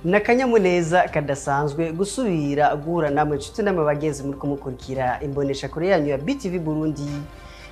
Nakanyamuneza kadasanzwe gusubira guhura namwe nshuti namwe bagenzi muri kumukurikira imbonesha kure yanyu ya BTV Burundi.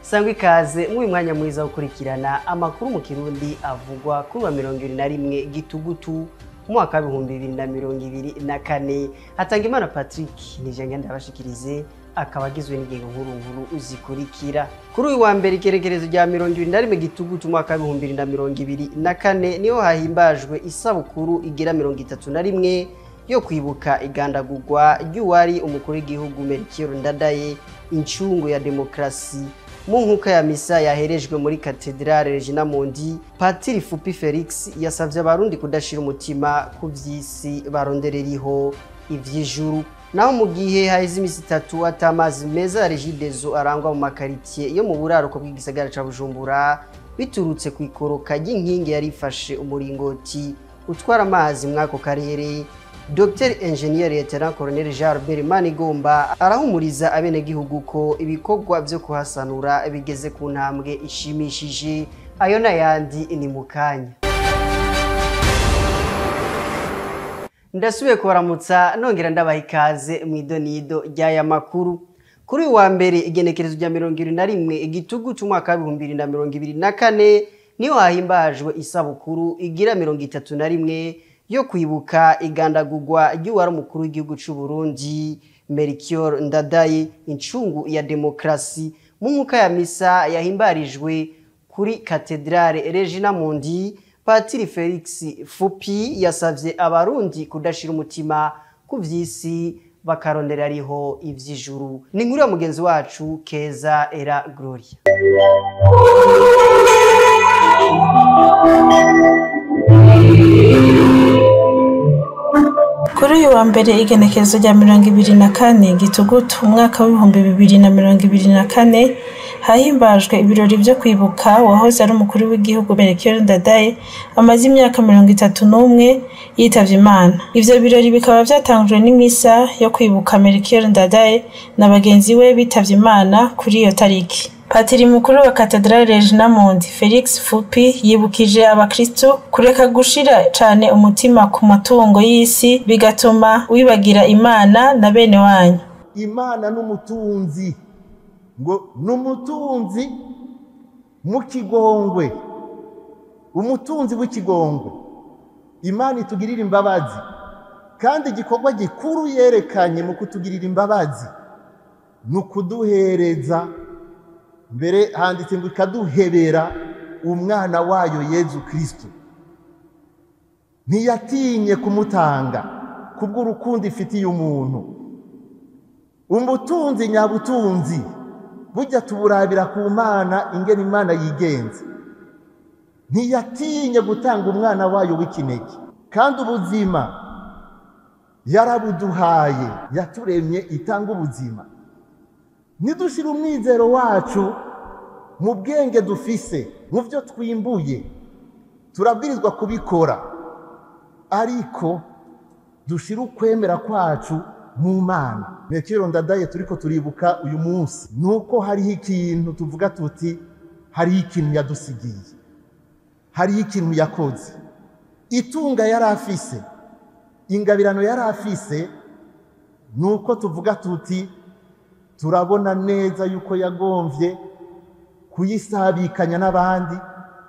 Sangwa ikaze mw'uyu mwanya mwiza wo gukurikirana amakuru mu Kirundi avugwa kuri wa 21 Gitugutu mu mwaka wa 2024. Hatangimana Patrick nije ngenda abashikirize, akaba agizwe n'ingingo nkuru nkuru uzikurikira. Kuri uyu wa mbere igerekerezo rya 21 Gitugutu umwaka wa 2024 niho hahimbajwe isabukuru igira 31 yo kwibuka igandagurwa ry'uwari umukuru w'igihugu Melchior Ndadaye, incungu ya demokrasi. Mu nkuka ya misa yaherejwe muri Katedrale Regina Mundi, Patiri Fupi Felix yasavye abarundi kudashira umutima ku vy'isi barondereriho ivy'ijuru. Naho mu gihe haheze imisi itatu atamazi meza ya Regideso arangwa mu makaritiye yo mu buraruko bw'igisagara ca Bujumbura, biturutse kwikoroka ry'inkingi yari ifashe umuringoti utwara amazi mwako karere, Dr Engineer Lieutenant Colonel Jean Albert Manigomba arahumuriza abenegihugu ko ibikorwa vyo kuhasanura bigeze ku ntambwe ishimishije. Ayo n'ayandi ni mukanya. Ndasubiye kubaramutsa nongera ndabaha ikaze mw'idonido ry'aya makuru. Kuri uyu wa mbere igenekerezo rya 21 Gitugutu umwaka wa 2024 niho hahimbajwe isabukuru igira 31 yo kwibuka igandagurwa ry'uwari umukuru w'igihugu c'u Burundi Melchior Ndadaye, incungu ya demokrasi. Mu nkuka ya misa yahimbarijwe kuri Katedrale Regina Mundi, Patiri Felix Fupi yasavye abarundi kudashira umutima ku vy'isi bakarondera ariho ivy'ijuru. Ni inkuru ya mugenzi wacu Keza Era Gloria. Kuri uyu wa mbere igenekerezo rya 24 Gitugutu umwaka w'ibihumbi 2024 hahimbajwe ibirori vyo kwibuka wahoze ari umukuru w'igihugu Melchior Ndadaye amaze imyaka 31 yitavye Imana. Ivyo birori bikaba vyatangujwe n'imisa yo kwibuka Melchior Ndadaye na bagenzi we bitavye Imana kuri iyo tariki. Patiri mukuru wa Katedrale Regina Mundi Felix Fupi yibukije abakristo kureka gushira cane umutima ku matungo y'isi bigatuma wibagira Imana na bene wanyu. Imana n'umutunzi, ngo n'umutunzi mu kigongwe, umutunzi w'ikigongwe. Imana itugirira imbabazi, kandi igikorwa gikuru yerekanye mu kutugirira imbabazi nukuduhereza, mbere handitse ngo ikaduhebera umwana wayo Yezu Kristo. Ntiyatinye kumutanga kubw'urukundo ifitiye umuntu. Umutunzi nyabutunzi burya tuburabira ku Mana ingene Imana yigenze. Ntiyatinye gutanga umwana wayo w'ikinege, kandi ubuzima yarabuduhaye, yaturemye itanga ubuzima. Nidushira umwizero wacu mu bwenge dufise, mu byo twimbuye, turabwirizwa kubikora, ariko dushira ukwemera kwacu mu Mana. Melchior Ndadaye turiko turibuka uyu munsi, nuko hariho ikintu tuvuga tuti hariho ikintu yadusigiye, hariho ikintu yakoze. Itunga yarafise, ingabirano yarafise, nuko tuvuga tuti turabona neza yuko yagomvye kuyisabikanya n'abandi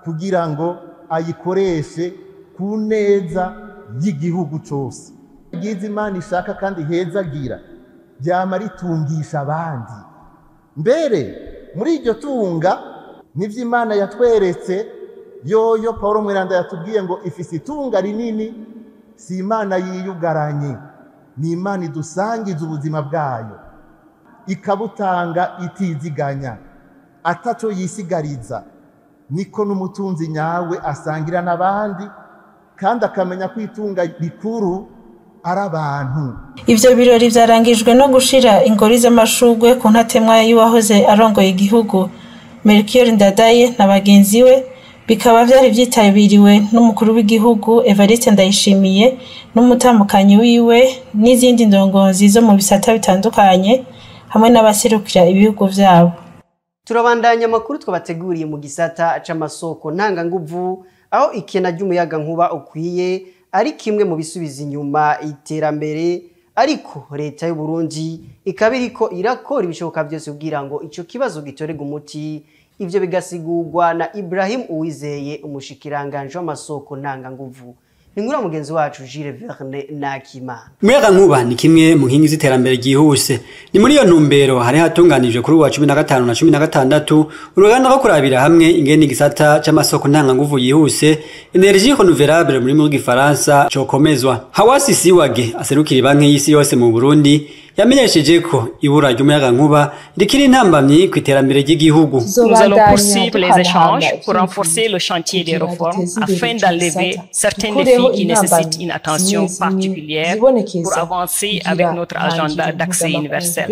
kugira ngo ayikoreshe ku neza y'igihugu cose. Igize Imana ishaka kandi hezagira byama ritungisha abandi. Mbere muri iryo tunga nivyo Imana yatweretse. Yoyo Paulo Mweranda yatubwiye ngo ifise itunga rinini, si Imana yiyugaranye, ni Imana idusangiza ubuzima bwayo, ikabutanga itiziganya, ataco yisigariza. Niko n'umutunzi nyawe asangira n'abandi, kandi akamenya ko itunga rikuru ari abantu. Ivyo birori vyarangijwe no gushira ingori z'amashurwe ku ntatemwa y'uwahoze arongoye igihugu Melchior Ndadaye na bagenzi we, bikaba vyari vyitabiriwe n'umukuru w'igihugu Evariste Ndayishimiye n'umutamukanyi wiwe n'izindi ndongozi zo mu bisata bitandukanye hamwe n'abaserukira ibihugu vyabo. Turabandanya amakuru twabateguriye mu gisata c'amasoko ntanganguvu, aho ikena ry'umuyaga nkuba ukwiye ari kimwe mu bisubiza inyuma iterambere, ariko leta y'u Burundi ikaba iriko irakora ibishoboka byose kugira ngo ico kibazo gitorerwe umuti. Ivyo bigasigurwa na Ibrahim Uwizeye, umushikiranganje w'amasoko ntanganguvu. Ni mugenzi wacu Gilles Verne Nakimana. Umuyaga nkuba ni kimwe mu nkingi z'iterambere ryihuse. Ni muri iyo ntumbero hari hatunganijwe kuri uwa 15 na 16 uruganda rwo kurabira hamwe ingene igisata c'amasoko ntanganguvu yihuse, énergie renouvelable muri mu gifaransa, cokomezwa. Hawasi Siwage aserukira Banki y'Isi Yose mu Burundi yamenyesheje ko ibura ry'umuyaga nkuba rikiri intambamyi ku iterambere ry'igihugu. Nous allons poursuivre les échanges pour renforcer le chantier des réformes afin d'enlever certains défis qui nécessitent une attention particulière pour avancer avec notre agenda d'accès universel.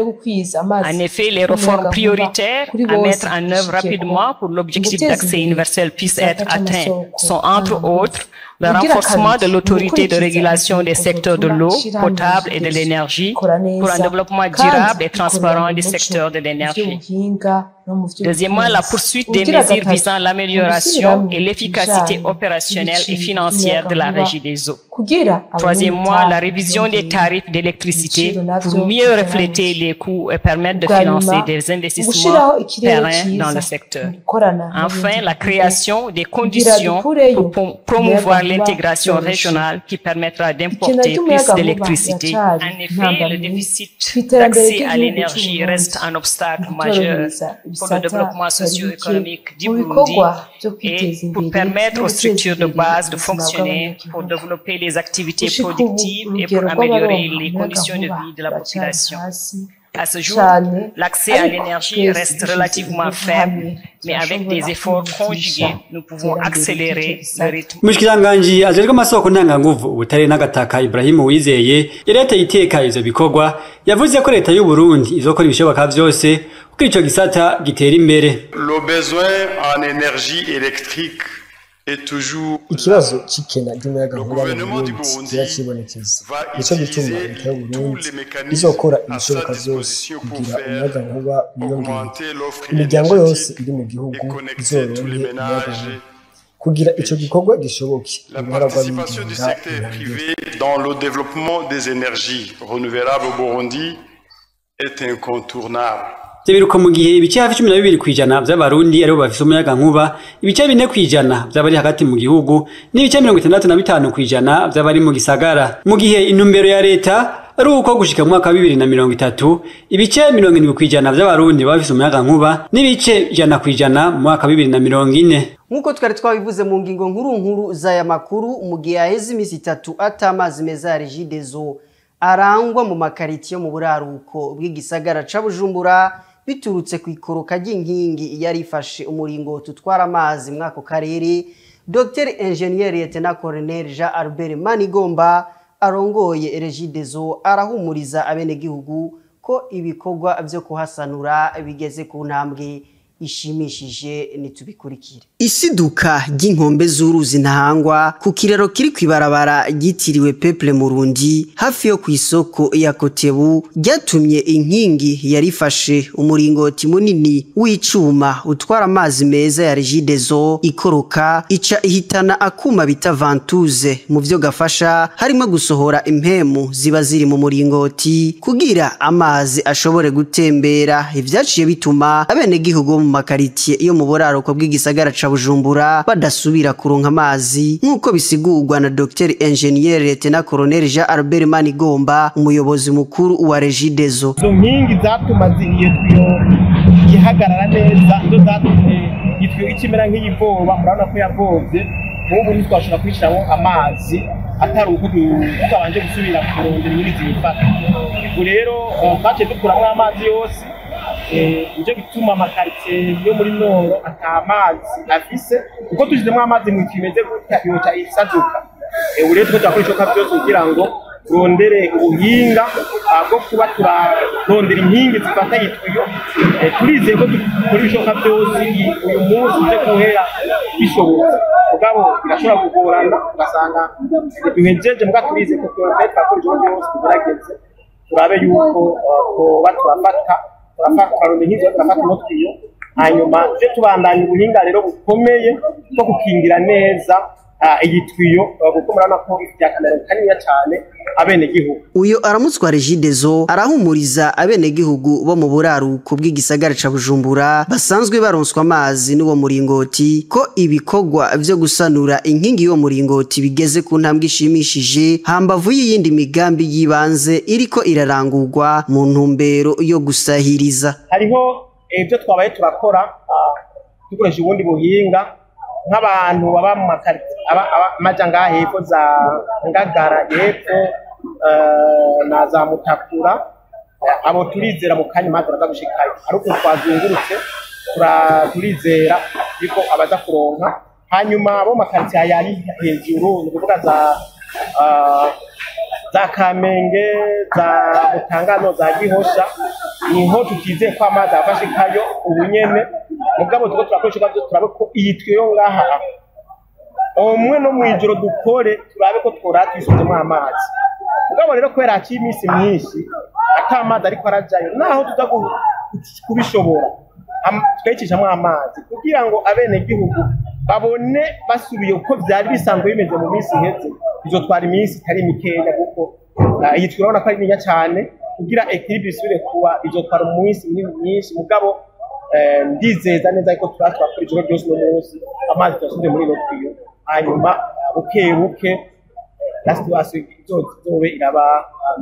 En effet, les réformes prioritaires à mettre en œuvre rapidement pour l'objectif d'accès universel puisse être atteint sont, entre autres, le renforcement de l'autorité de régulation des secteurs de l'eau potable et de l'énergie pour un développement durable et transparent du secteur de l'énergie. Deuxièmement, la poursuite des mesures visant l'amélioration et l'efficacité opérationnelle et financière de la Régie des eaux. Troisièmement, la révision des tarifs d'électricité pour mieux refléter les coûts et permettre de financer des investissements pérennes dans le secteur. Enfin, la création des conditions pour promouvoir l'intégration régionale qui permettra d'importer plus d'électricité. En effet, le déficit d'accès à l'énergie reste un obstacle majeur pour le développement socio-économique du Burundi et pour permettre aux structures de base de fonctionner, pour développer les activités productives et pour améliorer les conditions de vie de la population. À ce jour, l'accès à l'énergie reste relativement faible, mais avec des efforts conjugués, nous pouvons accélérer le rythme. Umushikiranganji ajejwe amasoko ntanganguvu, ubutare n'agataka, Ibrahim Uwizeye, yari yateye iteka ivyo bikorwa, yavuze ko leta y'u Burundi izokora ibishoboka vyose kuko ico gisata gitera imbere. Le besoin en énergie électrique est toujours Ikibazo c'ikena ry'umuyagankuba mu Burundi kirakibonekeza. Nico gituma leta y'Uburundi izokora ibishoboka vyose kugira umuyagankuba wiyongere, imiryango yose iri mu gihugu izoronke umuyagankuba. Kugira ico gikorwa gishoboke, La uruhara participation du rw'abigenga secteur ntangere. privé dans le développement des énergies renouvelables au Burundi est incontournable. Ivyo biruko mu gihe ibice hafi 12% vy'abarundi aribo bafise umuyagankuba, ibice 4% vy'abari hagati mu gihugu n'ibice 65% vy'abari mu gisagara. Mu gihe intumbero ya leta ari uko gushika mu mwaka wa 2030 ibice 70% vy'abarundi baba bafise umuyagankuba n'ibice 100% mu mwaka wa 2040. Nk'uko twari twabivuze mu ngingo nkuru nkuru z'aya makuru, mu gihe haheze iminsi 3 ata amazi meza ya Regideso arangwa mu makaritiyo mu buraruko bw'igisagara ca Bujumbura, biturutse ku ikoroka ry'inkingi yari ifashe umuringoti utwara amazi mw'ako karere, Dr Ingénieur Lieutenant Colonel Jean Albert Manigomba arongoye Regideso arahumuriza abenegihugu ko ibikorwa vyo kuhasanura bigeze ku ntambwe ishimishije. Nitubikurikire. Isiduka ry'inkombe z'uruzi Ntahangwa ku kiraro kiri kw'ibarabara ryitiriwe Peuple Murundi hafi yo kw'isoko ya Kotebu ryatumye inkingi yarifashe umuringoti munini w'icuma utwara amazi meza ya Regideso ikoroka, ica ihitana akuma bita ventouse. Mu vyo gafasha harimo gusohora impemu ziba ziri mu muringoti kugira amazi ashobore gutembera. Ivyaciye bituma abenegihugu bo mu makaritiye yo mu buraruko bw'igisagara ca Bujumbura badasubira kuronka amazi, nk'uko bisigurwa na Dr Ingénieur Lieutenant Colonel Jean Albert Manigomba, umuyobozi mukuru wa Regideso. Izo nkingi zatuma iyo tiyo ihagarara neza, izo zatumye itiyo ikimera nk'iyivoba. Murabona ko yavovye. Nk'ubu ntitwashobora kuyishyiramo amazi atari uko tutabanje gusubira kurondera nyiri zibifata. Ubu rero twaciye dukuramo amazi yose. Nicyo gituma amakaritsiye yo muri nord ata mazi afise, kuko tushyizemo amazi mu itiyo imeze gutya yoca isaduka. Ubu rero turiko turakora ibishoboka byose kugira ngo turondere ubuhinga bwo kuba turarondera inkingi zifata itiyo. Turizeye ko dukora ibishoboka byose uyu munsi uze guhera bishobotse, mugabo birashobora kugorana ugasanga duhejeje, muga turizeye ko turakora ibishoboka byose, tugerageze turabe yuko twoba turafata turarondera inkingi, turafata ino tiyo, hanyuma tuje tubandanya ubuhinga rero bukomeye bwo gukingira neza. iyi twiyo, kuko murabona ko ifite akamaro kanini cyane abenegihugu. Uyo aramutswa Regideso arahumuriza abenegihugu bo mu buraruko bw'igisagara ca Bujumbura basanzwe baronswa amazi n'uwo muringoti ko ibikorwa vyo gusanura inkingi y'uwo muringoti bigeze ku ntambwe ishimishije, hambavu y'iyindi migambi yibanze iriko irarangurwa mu ntumbero yo gusahiriza. Hariho ibyo twabaye turakora dukoresha ubundi buhinga, nk'abantu baba mu maja ngaha hepfo za Ngagara hepfo na za Mutakura, abo turizera mu kanya mazi araza gushikayo, ariko twazungurutse turizera yuko abaza kuronka. Hanyuma abo makaritsiye yari hejuru, ni ukuvuga za Kamenge, za Mutangano, za Gihosha, niho tutizeye ko amazi afashikayo ubu nyene. Mugabo tuko turakoresha ibyo, turabe ko iyi twiyo ngaha umwe no mwijoro dukore, turabe ko twora twisuzemo amazi. Mugabo rero kubera haciye iminsi myinshi ata amazi ariko arajayo, naho tuza kubishobora twayicishamo amazi kugira ngo abenegihugu babone basubiye uko vyari bisanzwe bimeze mu minsi iheze. Bizotwara iminsi itari mikeya, kuko iyi turabona ko ari niniya cane, kugira equilibre isubire kuba bizotwara umunsi myinshi. Mugabo ndizeza neza ko turatwakora ijoro ryose no munsi amazi tuyasubize muri ino tiyo, hanyuma buke buke la situation izobe iraba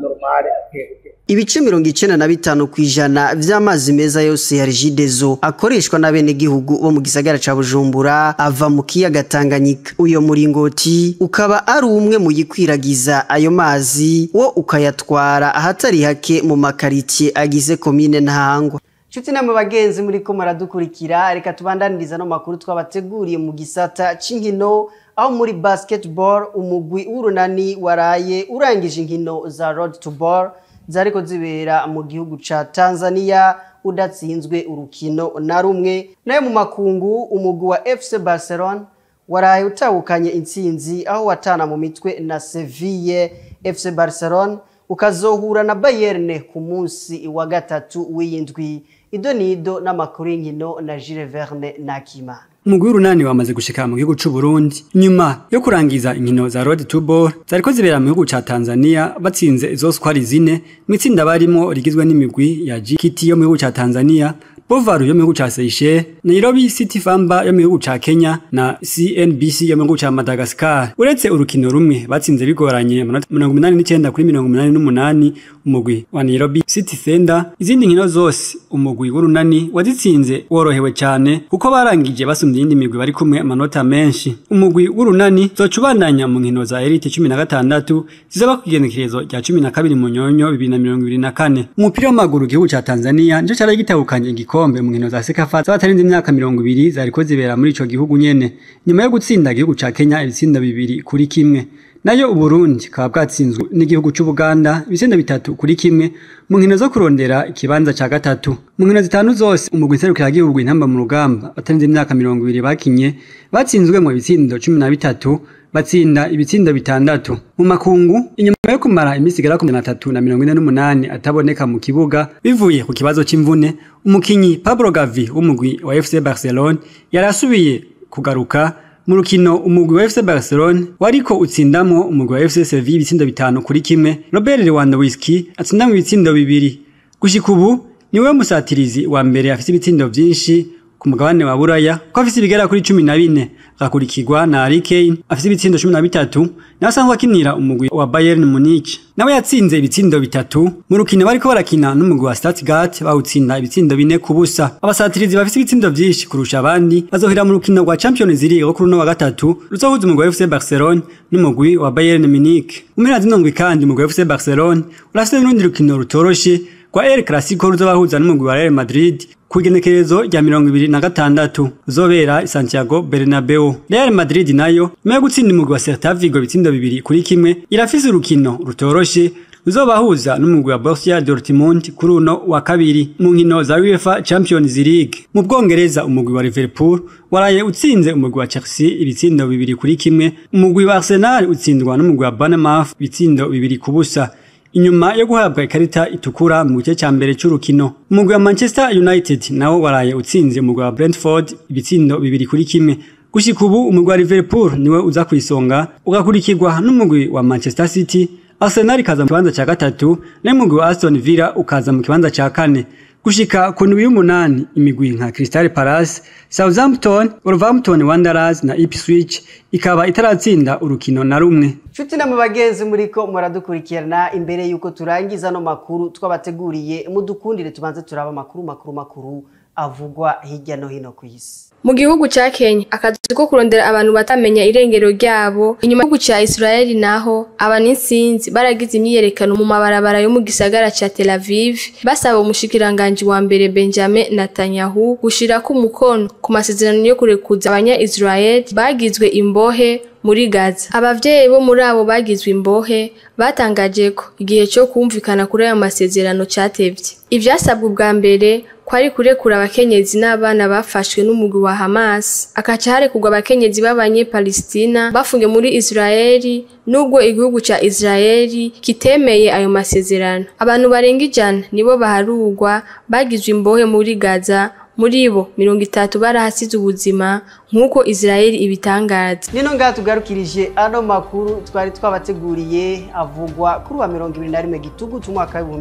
normale buke buke. Ibice 95% vy'amazi meza yose ya Regideso akoreshwa n'abenegihugu bo mu gisagara ca Bujumbura ava mu kiyaga Tanganyika. Uyo muringoti ukaba ari umwe mu yikwiragiza ayo mazi, wo ukayatwara ahatari hake mu makaritiye agize komine Ntahangwa. Nshuti namwe bagenzi muriko muradukurikira, reka tubandaniriza no makuru twabateguriye mu gisata c'inkino, aho muri basketball umugwi w'Urunani waraye urangije inkino za Road to Ball zariko zibera mu gihugu ca Tanzania udatsinzwe urukino na rumwe. Nayo mu makungu, umugwi wa FC Barcelona waraye utahukanye intsinzi aho watana mu mitwe na Seville. FC Barcelona ukazohura na Bayern ku munsi wa gatatu w'iyindwi. Idonido n'amakuru y'inkino na Jules Verne Nakimana. Umugwi w'Urunani wamaze gushika mu gihugu c'u Burundi nyuma yo kurangiza inkino za Road to Ball zariko zibera mu gihugu ca Tanzania, batsinze zose uko ari zine mu itsinda barimo rigizwe n'imigwi ya GKT yo mu gihugu ca Tanzania, Bovaru yo mu gihugu ca Seychelles, Nairobi City Famba yo mu gihugu ca Kenya na CNBC yo mu gihugu ca Madagascar. Uretse urukino rumwe batsinze bigoranye amanota 89 kuri 88 umugwi wa Nairobi City Thunder, izindi nkino zose umugwi w'Urunani wazitsinze worohewe cyane kuko barangije basumye iyindi migwi bari kumwe amanota menshi. Umugwi w'Urunani zocubandanya mu nkino za Elite 16 zizaba ku igenekerezo rya 12 Munyonyo 2024. Umupira w'amaguru igihugu ca Tanzania nico cari gitahukanye igikombe mu nkino za CECAFA z'abatarenze imyaka 20 zariko zibera muri ico gihugu nyene, nyuma yo gutsinda igihugu ca Kenya ibitsindo 2-1. Nayo Uburundi kaba bwatsinzwe n'igihugu c'u Buganda ibitsindo 3-1 mu nkino zo kurondera ikibanza ca gatatu. Mu nkino zitanu zose umugwi nserukiragihugu Intamba mu rugamba batarenze imyaka 20 bakinye batsinzwe mu bitsindo 13, batsinda ibitsindo 6. Mu makungu, inyuma yo kumara iminsi igera ku 348 ataboneka mu kibuga bivuye ku kibazo c'imvune, umukinyi Pablo Gavi w'umugwi wa FC Barcelona yarasubiye kugaruka mu rukino umugwi wa FC Barcelona wariko utsindamwo umugwi wa FC Sevilla ibitsindo 5-1. Robert Lewandowski atsindamwo ibitsindo 2. Gushika ubu niwe musatirizi wa mbere afise ibitsindo vyinshi ku mugabane wa Buraya, ko afise ibigera kuri 14, agakurikirwa na Harry Kane afise ibitsindo 13, nawe asanzwe akinira umugwi wa Bayern Munich. Nawe yatsinze ibitsindo 3 mu rukino bariko barakina n'umugwi wa Stuttgart, bawutsinda ibitsindo 4-0. Abasatirizi bafise ibitsindo vyinshi kurusha abandi bazohera mu rukino rwa Champions League rwo kuri uno wa gatatu ruzohuza umugwi wa FC Barcelona n'umugwi wa Bayern Munich. Mu mpera zino ndwi kandi umugwi wa FC Barcelona urafise n'urundi rukino rutoroshe kwa El Clasico ruzobahuza n'umugwi wa Real Madrid ku igenekerezo rya 26 ruzobera i Santiago Bernabeu. Real Madrid nayo nyuma yo gutsinda umugwi wa Celta Vigo ibitsindo 2-1 irafise urukino rutoroshe ruzobahuza n'umugwi wa Borussia Dortmund kuri uno wa kabiri mu nkino za UEFA Champions League. Mu Bwongereza umugwi wa Liverpool waraye utsinze umugwi wa Chelsea ibitsindo 2-1, umugwi wa Arsenal utsindwa n'umugwi wa Bournemouth ibitsindo 2-0 inyuma yo guhabwa ikarita itukura mu gice ca mbere c'urukino. Umugwi wa Manchester United nawo waraye utsinze umugwi wa Brentford ibitsindo 2-1. Gushika ubu umugwi wa Liverpool niwe uza kwisonga, ugakurikirwa n'umugwi wa Manchester City, Arsenal ikaza mu kibanza ca gatatu, n'umugwi wa Aston Villa ukaza mu kibanza ca kane. Gushika ku ndwi y'umunani imigwi nka Crystal Palace, Southampton, Wolverhampton Wanderers na Ipswich ikaba itaratsinda urukino na rumwe. Nshuti namwe bagenzi muriko muradukurikirana, imbere yuko turangiza no makuru twabateguriye, mudukundire tubanze turaba makuru makuru makuru avugwa hirya no hino ku isi. Mu gihugu ca Kenya akazi ko kurondera abantu batamenya irengero ryabo. Inyuma y'igihugu ca Israel naho abantu insinzi baragize imyiyerekano mu mabarabara yo mu gisagara ca Tel Aviv basaba umushikiranganji wa mbere Benjamin Netanyahu gushirako umukono ku masezerano yo kurekuza abanya Israel bagizwe imbohe muri Gaza. Abavyeyi bo muri abo bagizwe imbohe batangaje ko igihe cyo kumvikana kuri ayo masezerano catevye. Ivyasabwe ubwa mbere kwari kurekura abakenyezi n'abana bafashwe n'umugwi wa Hamas, akaca harekurwa abakenyezi b'abanye-Palestina bafungiwe muri Israeli, nubwo igihugu ca Israeli kitemeye ayo masezerano. Abantu barenga 100 nibo baharurwa bagizwe imbohe muri Gaza, muri bo 30 barahasize ubuzima nk'uko Israeli ibitangaza. Nino ngaha tugarukirije ano makuru twari twabateguriye avugwa kuri wa 21 Gitugutu umwaka wa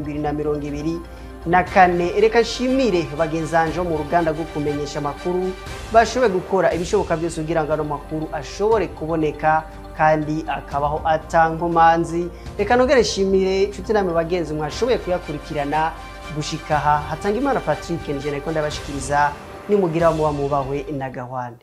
2024. Reka nshimire bagenzanje mu ruganda rwo kumenyesha amakuru bashoboye gukora ibishoboka byose kugira ngo ano makuru ashobore kuboneka kandi akabaho atankomanzi. Reka nongere nshimire nshuti namwe bagenzi mwashoboye kuyakurikirana gushika aha. Hatangimana Patrick nije nariko ndabashikiriza, nimugira muba mubahwe na gahwane.